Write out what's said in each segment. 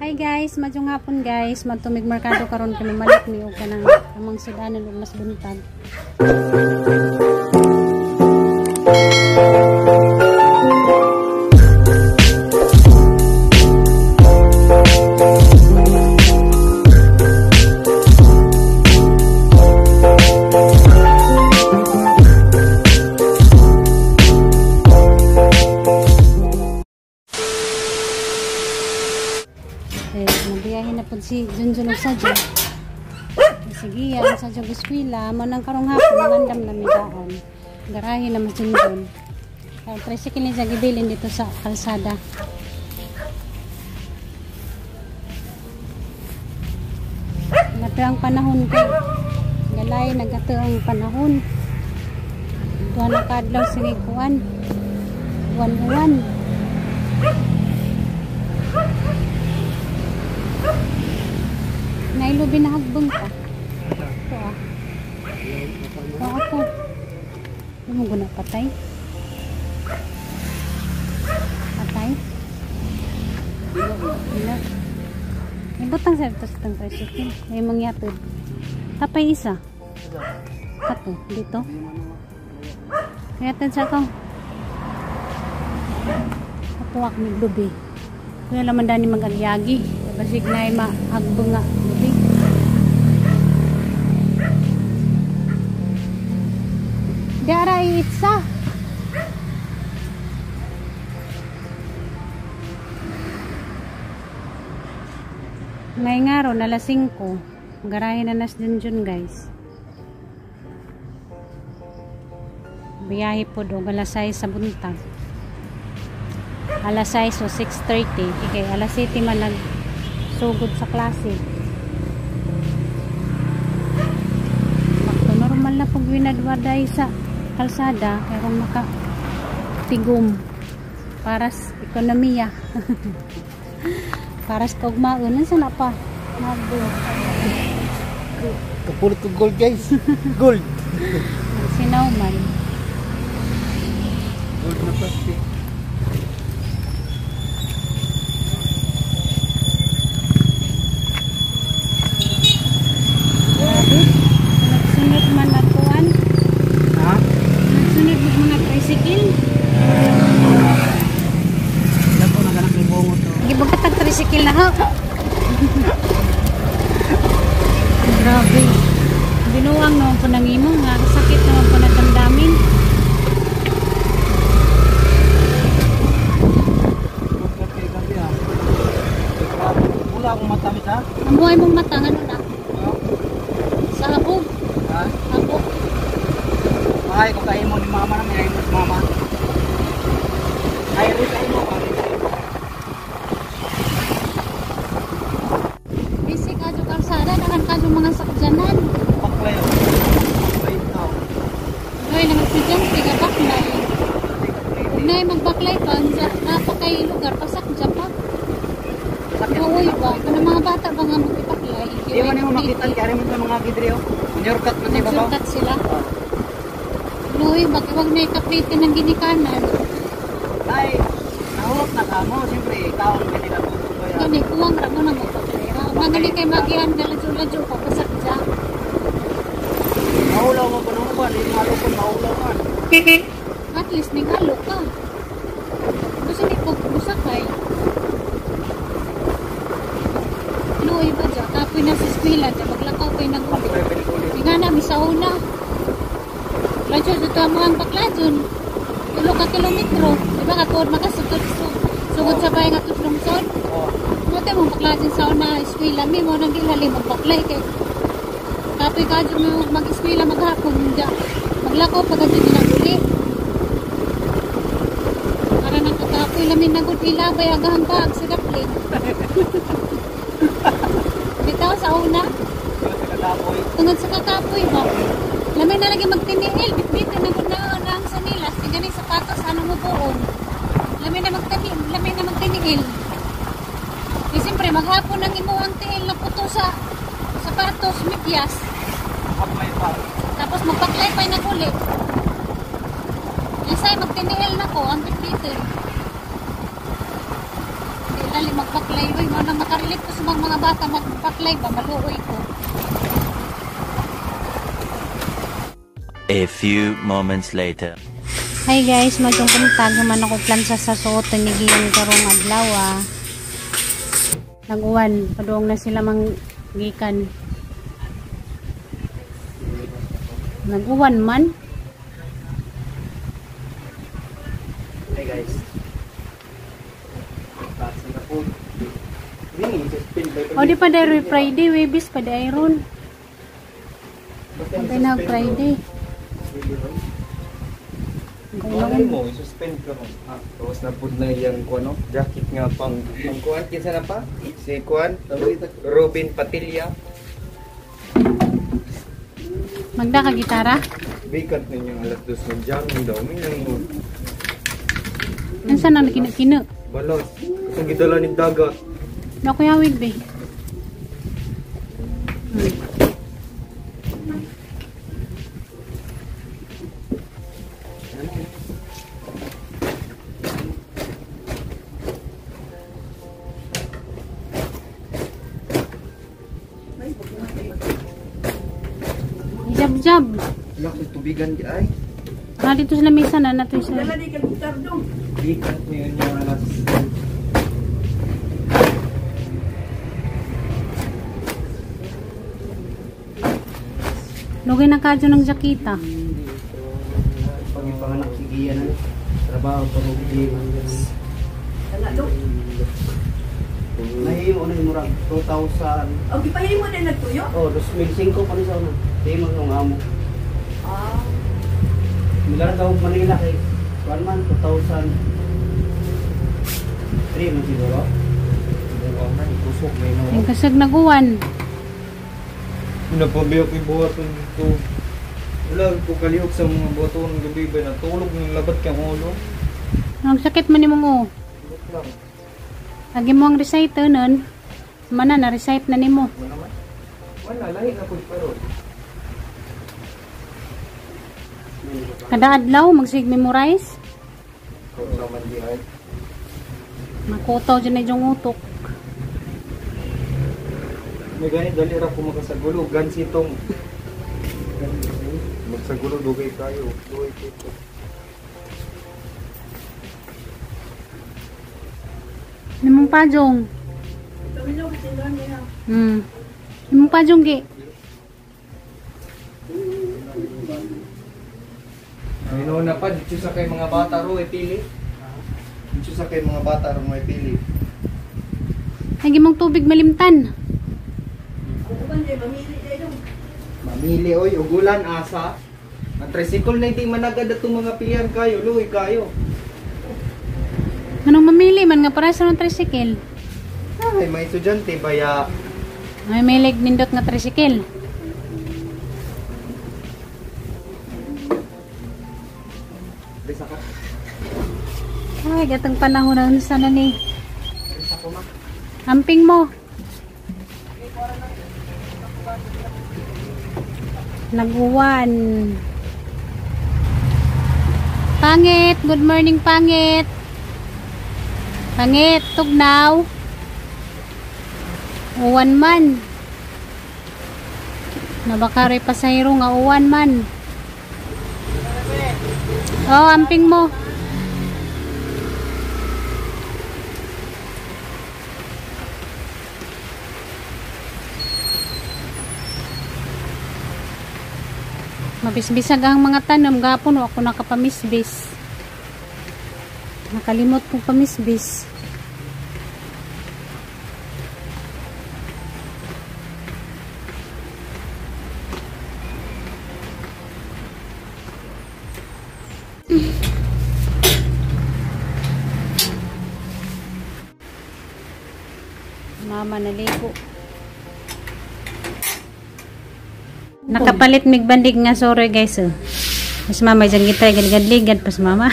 Hi guys, madyong hapon guys. Magtumig merkado karon kay mamalit mi og kanang among sudanan ug mas buntag. Mabiyahin na po si Junjun og Sadyo. Sige, yan sa Sadyo eskwela. Mo nang karong hapon, mandam na midaon. Garahe na mas Junjun. Tricycle niya gibilin dito sa kalsada. Nato ang panahon kay galay nagato ang panahon. Duha na kaadlaw sige kuan. Uwan-uwan. Nailubi na hagbong ka. Ito ah. Ito ako. Ano mo guna patay? Patay? Wala. Ibutang sa ito sa itong tricycle. May mangyatod. Tapay isa. Kato. Dito. Kaya sa ako. Kapuwak ni lubi. Kuya laman dani mag-agyagi. Basig na ay maagbong nga lubi. Dara itsa. Ngayong araw, alas 5. Garahe na nas Junjun guys. Biyahe po do, alas 6 sa buntag. Alas 6 o 6:30. Okay, alas 7 man nagsugod sa klase. Bakto normal na pag winadwaday sa kalsada, pero makatigom para sa ekonomiya. Para sa kaugmaon, saan na pa? Kapulot ko gold guys. Gold. Sinaw man. Gold na plastic. Grabe. Nagsunod man natuan. Ha? Nagsunod ng mga tricycle. Dato na ganang libongo to. Gibagkat ang tricycle na ho. Grabe. Binuang naman po ng imo nga. Sakit naman po na damdamin. Wala akong mata ha? Ang buhay mong mata, ano na? Sa habog. Ha? Habog. Ay, kung kain mo ni mama na, may mo si mama. Ay, rin kain mo. Busy ka dyan kalsada, nakan ka dyan mga sakyanan. Paklay. Paklay ito. Ay, nang estudyante ka, baklay. Nay, magbaklay pa. Napakay lugar, pasakja pa. Uy ba? Kung mga bata ba nga magpaklay? Hindi mo nimo makita, kaya mo sa mga gidriyo. Shortcut man sa ibabaw. Shortcut sila. Luy, wag na ikaplitin ng ginikanan. Ay, nahulog na ka mo. Siyempre, ikaw ang kanila. Kani, kuwang ra mo na magpaklay. Magaling kay magihan, galadyo-ladyo pa, pasakja. Mahulaw mo pa nung uban, hindi malo kung mahulaw man. At least, ningalo ka. Gusto ni Busakay. Luy ba dyan? Kapoy na sa eskwela dyan. Maglakaw kayo ng uli. Hindi nga na, misa una. Ladyo, dito mo ang bakla dyan. 3 ka kilometro. Diba nga, tuod makasugod sugod sa bahay nga tutlungsod. Mute mong bakla dyan sa una eskwela. May mo nang gilalim magbaklay. Kay kapoy ka dyan mo mag-eskwela maghapon. Maglakaw pag dyan ginaguli. Para nang kakapoy lamin na good ilabay agahang baag sa daplin. Bitaw sa una. Tungod sa kakapoy ba? Lamay na lagi magtiniil. Bitbitin na gud na ang sanilas. Tingnan yung sapatos, ano mo buon. Lamay na magtiniil. E siyempre, maghapon ang imuhang tiil na puto sa sapatos, medyas. Tapos magpaklay pa'y naguli. Isay, magtiniil na ko ang bitbitin. Hindi Dali magbaklay oy, mo na makarelate ko sa mga bata magbaklay ba maluoy ko. A few moments later. Hi guys, magyong kuntag naman ako plansa sa suotan ni Gian karong adlaw ah. Nag-uwan, paduong na sila mang gikan. Nag-uwan man. Hey guys. O di pa dahil Friday, webis pa dahil ron. Pwede na Friday. Malay mo, isuspend ka mo. Tapos napud na iyang kuan, no? Jacket nga pang pang kuan kinsa na pa? Si kuan, Robin Patilla. Magda ka gitara? Vacant ninyong alas dos ng jam daw may nang Ansa na kina-kina? balos. Katong gidala ning dagat. Na kuya wig be. Jab-jab. Wala ko tubigan di ay. Na dito sa lamesa na nato siya. Vacant niyo yung alas. Lugay na kadyo ng jakita. Pag-ipanganak si Gian na. Trabaho pa mo di. Nahimo na yung murag 2000. O, gipahimo na nagtuyo? Oh, 2005 pa ni sa una. Di mo yung amo. Ah. Milarga og Manila kay kuan man 2003 man siguro. Buang na ikusog may no. Yung kasag naguwan. Napabiyak yung buhaton dito. Wala ko kalihok sa mga buhaton ng gabi ba natulog ng labat kang ulo. Ang sakit man nimo ngo. Lang. Lagi mo ang recite nun. Mana na recite na nimo. Wala man. Wala lahi na pud pero. Kada adlaw magsig memorize. Kung sa man di ay. Makutaw dyan na yung utok. May ganit dali ra ko makasagulo gansitong. Magsagulo dugay kayo, dugay kito. Nimong pajong. Nimong pajong gi. Ay na pa dito sa kay mga bata ro pili. Dito sa kay mga bata ro may pili. Lagi mong tubig malimtan. Mamili oy ugulan asa. Ang tricycle na hindi managad atong mga pilihan kayo, luoy kayo. Anong mamili man nga para sa ng tricycle? Ay, may estudyante baya. May milig nindot nga tricycle. Bisa ka. Ay, gatang panahon na sana ni. Amping mo. Naguwan. Pangit. Good morning, pangit. Pangit, tugnaw. Uwan man. Nabakari pasahero nga uwan man. Oh, amping mo. Mabisbisag ang mga tanom gapon o ako nakapamisbis. Nakalimot kong pamisbis. Mama naligo. Nakapalit migbandig nga sorry guys oh. Mas mama dyan kita gadgadligad pas mama.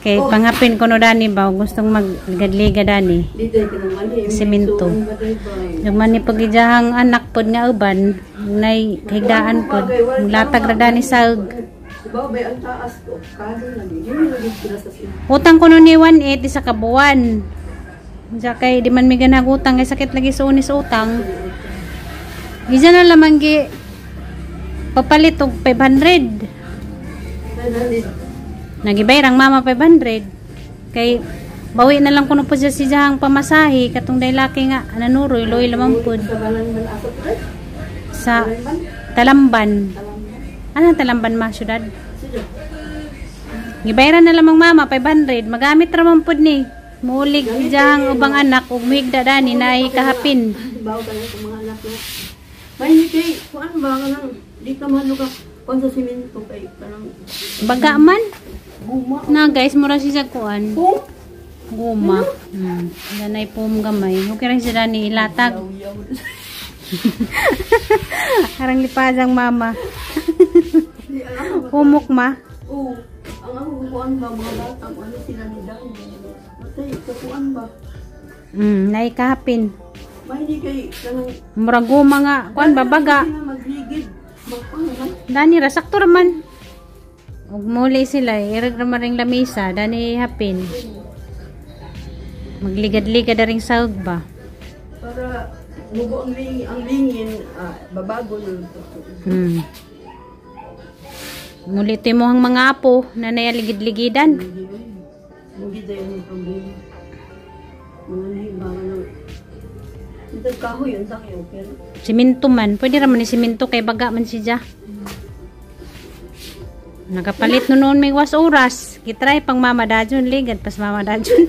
Kay pangapin ko no dani ba gustong maggadligad dani. Semento. Yung man ni pagijahang anak pod nga uban nay higdaan pod latag ra dani saug. Ibaw ba ang taas ko? Kahoy lagi. Yun lagi sila sa sila. Utang ko nun ni 1.8 isa ka buwan. Diya kay di man mi ganag utang kay sakit lagi sa unis utang. Isa na lamang gi papalit og 500. 500. Nagibay rang mama 500. Kay bawi na lang kuno po siya si Jahang pamasahe katong daylaki nga nanuroy loy lamang pud Sa balan man aso ko. sa Man. Talamban. Alam mo. Ano ang Talamban ma syudad? Sige. Gibayaran na lamang mama 500. Magamit ra man pud ni. Muulig diyang ubang anak ug muhigda dani na kahapin. Baw ka lang sa mga anak na. May hindi kay, kuan ba ka lang, di ka mahalo ka, kuan sa simento kay, parang Baga man guma. na guys mura siya kuan. Kung? Guma. Danay pum gamay. Okay ra siya dani ilatag. Yaw, Arang lipazang mama. Di alam. Humok ma. Oo. Ang ako kuan ba, mga bata, kung ano sila ni Dani. Matay, kuan ba? Nay kahapin. May hindi kay, kanang, Mura guma nga kuan babaga. Sila magligid. Magkuan man. Dani ra sakto ra man. Ug muli sila irag ra man ring lamisa dani hapin. Magligad-ligad na ring sahog ba. Para, mugo ang lingin, babago yun. Muli mo ang mga apo na nayaligid-ligidan. Hindi tayo ng problema. Mga nahimba ka ng... Ito kahoy yun sa kayo, pero... Simento man. Pwede raman ni simento kay baga man siya. Nakapalit no noon may was oras. Gitry pang mama dajon ligad pas mama dajon.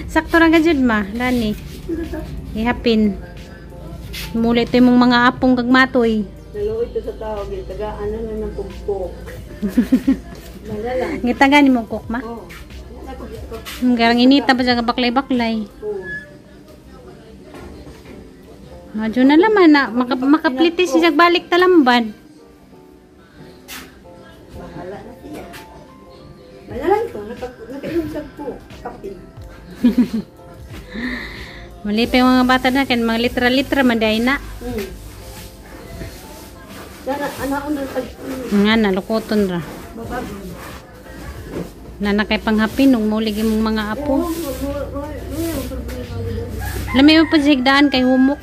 Sakto ra gajud ma, dani. Ihapin. Muli to imong mga apong kagmatoy. Naluoy ko sa tao, tagaan na lang ng pugpok. Malala. Gitagan ni mong cook ma. Oo. Wala ko dito. Garang inita pa siya baklay-baklay. Oo. Madyo na laman na makapliti siya balik talamban. Bahala na siya. Malalan ko, nakainom sa ko, kapin. Mali pa yung mga bata na kan mga litra-litra man dahil na. Sana, anaon na pag... Nga na lukoton ra. Babago. Nana kay panghapin nung mulig imong mga apo. Oo, ang problema. Lami mo pa sa higdaan kay humok.